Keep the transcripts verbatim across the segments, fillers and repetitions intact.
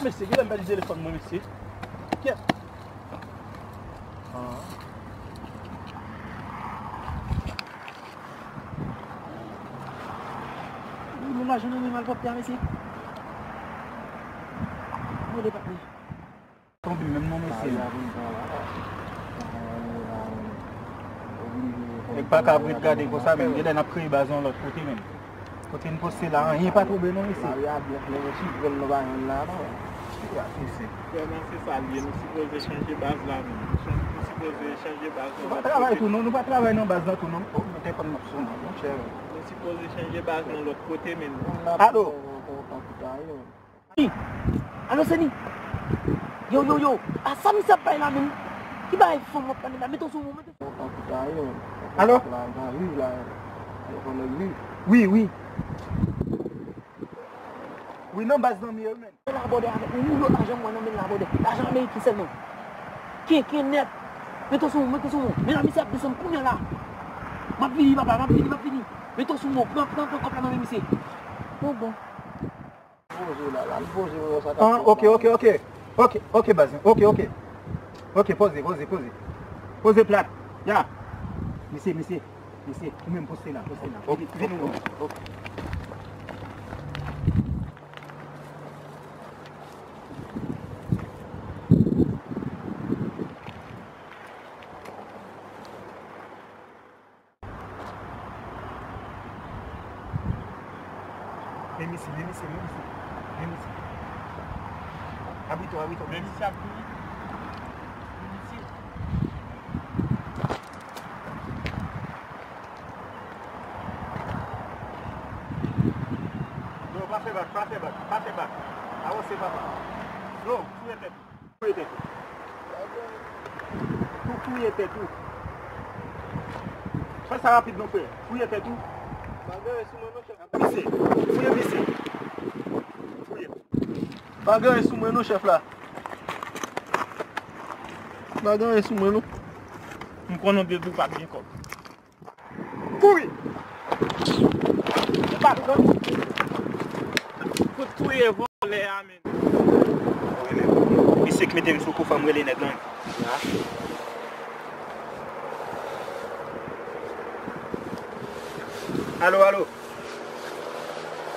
Mesye, kilè m pèdi telefòn mwen, mesye? Kyèt. Ah. Wi, moun la jwenn nan men malpwòpte a, mesye. Mwen de patnè. Tonbe menm non, mesye. Nèg pa ka ret gade konsa menm. Genlè n ap kreye baz nan lòt kote menm. Kote n poste la, anyen pa tonbe non, mesye. Mari a byen fè, men si jwenn nou pa jwenn la non. Mesye. Vrèman se sa l ye, nou sipoze chanje baz la menm. Nou sipoze chanje baz nan lòt kote. Nou pa travay tou non, nou pa travay nan baz la tou non. Oh, mwen te konn m ap sonnen, monchè. Nou sipoze chanje baz nan lòt kote menm. Alo? Alo, Seni. Yo, yo, yo. A sa misye ap bay la menm? Ki bagay fanm w ap pale la? Mete w sou mwen, mete w sou mwen. Alo? Wi, wi. Wi, nan baz zanmi yo, men. Mwen la bòdè avèk ou, ou lòt lajan mwen nan men la bòdè. Lajan ameriken sèlman. Kenken nèt. Mete w sou mwen, mete w sou mwen. Men la misye ap desann kounye a la. M ap vini, papa, m ap vini, m ap vini. Mete w sou mwen, pran, pran, pran kòb la nan men misye. Bon, bon. Poze la, la, li poze yo sa k ap Ah, fèt ok, la. Ok, ok. Ok, ok, baz. Ok, ok. Ok, poze, poze, poze. Poze plat. Ya. Mesye, mesye, mesye, ou menm poste la, poste la. Ok, vin, vin, ok, ok. Men misye, men misye, men misye. Men misye. Abite w, abite w. Men misye ap vini. Men misye. Non, pa fè bak, pa fè bak, pa fè bak. Avanse, papa. Non, fouye tèt ou. Fouye tèt ou. Tou fouye tèt ou. Fè sa rapid non, frè. Fouye tèt ou. Misye. Fouye misye. Fouye. Pa gen anyen sou mwen non, chèf la. Pa gen anyen sou mwen non. M konnen w te di w pa t gen kòb. Kouri! Ou pa konn. Fout touye vòlè a, men. Misye k mete m sou kou, fò m rele nèg lan. Alo, alo.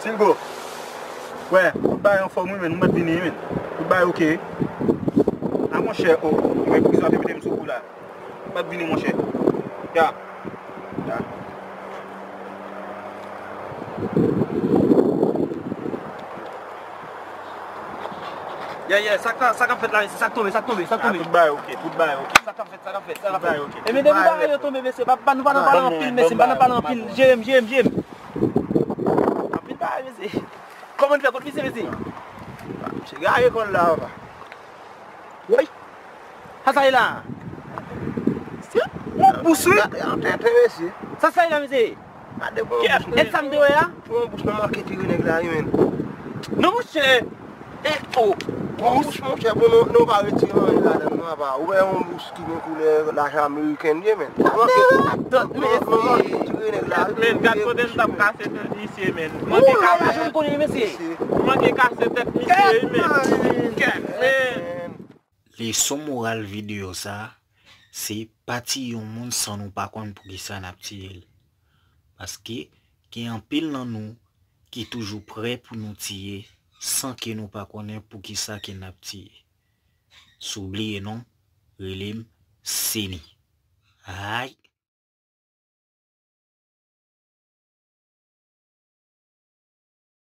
Silgo. Wè, tout bagay anfòm wi, men, nou mèt vini wi, men. Tout bagay oke. A monchè, o, mwen prizon ap mete m sou kou la. M ap vini, monchè. Ya. Ya. Ya, ya, sa k, sa k ap fèt la, mesye, sa k tonbe, sa k tonbe, sa k tonbe. Tout bagay oke, tout bagay oke. Sa k ap fèt, sa k ap fèt, sa k ap fèt. Tout bagay oke. Ebyen, depi bagay yo tonbe, mesye, pa, pa, nou pa nan pale anpil, mesye, pa nan pale anpil. Jere m, jere m, jere m. Anpil bagay, mesye. Kòman n fè kont misye, mesye? Misye gaye kò l la, papa. Woy! Sa sa ye la? Se yon bous, wi! Gade yon tenten, mesye. Sa sa ye la, mesye? Gade bon bous, men. E sa m te wè a? Bon bous, nou manke tire nèg la, wi, men. Non, monchè! E, o! Bon bous, monchè, bon, nou, nou pa retire anyen ladan, non, apa. Ou wè yon bous ki gen koulè lajan amerikèn, ye, men. Nou manke, nou, nou manke tire nèg la, wi. Men, gad kote n t ap kase tèt misye, men. Ou manke kase tèt misye, wi, men. Kèt, men! Leson moral videyo sa a, se pa tiye yon moun san nou pa konn poukisa n ap tiye l. Paske gen anpil nan nou ki toujou prè pou nou tiye san ke nou pa konnen poukisa ke n ap tiye. Si w bliye non, rele m Seni. Ay!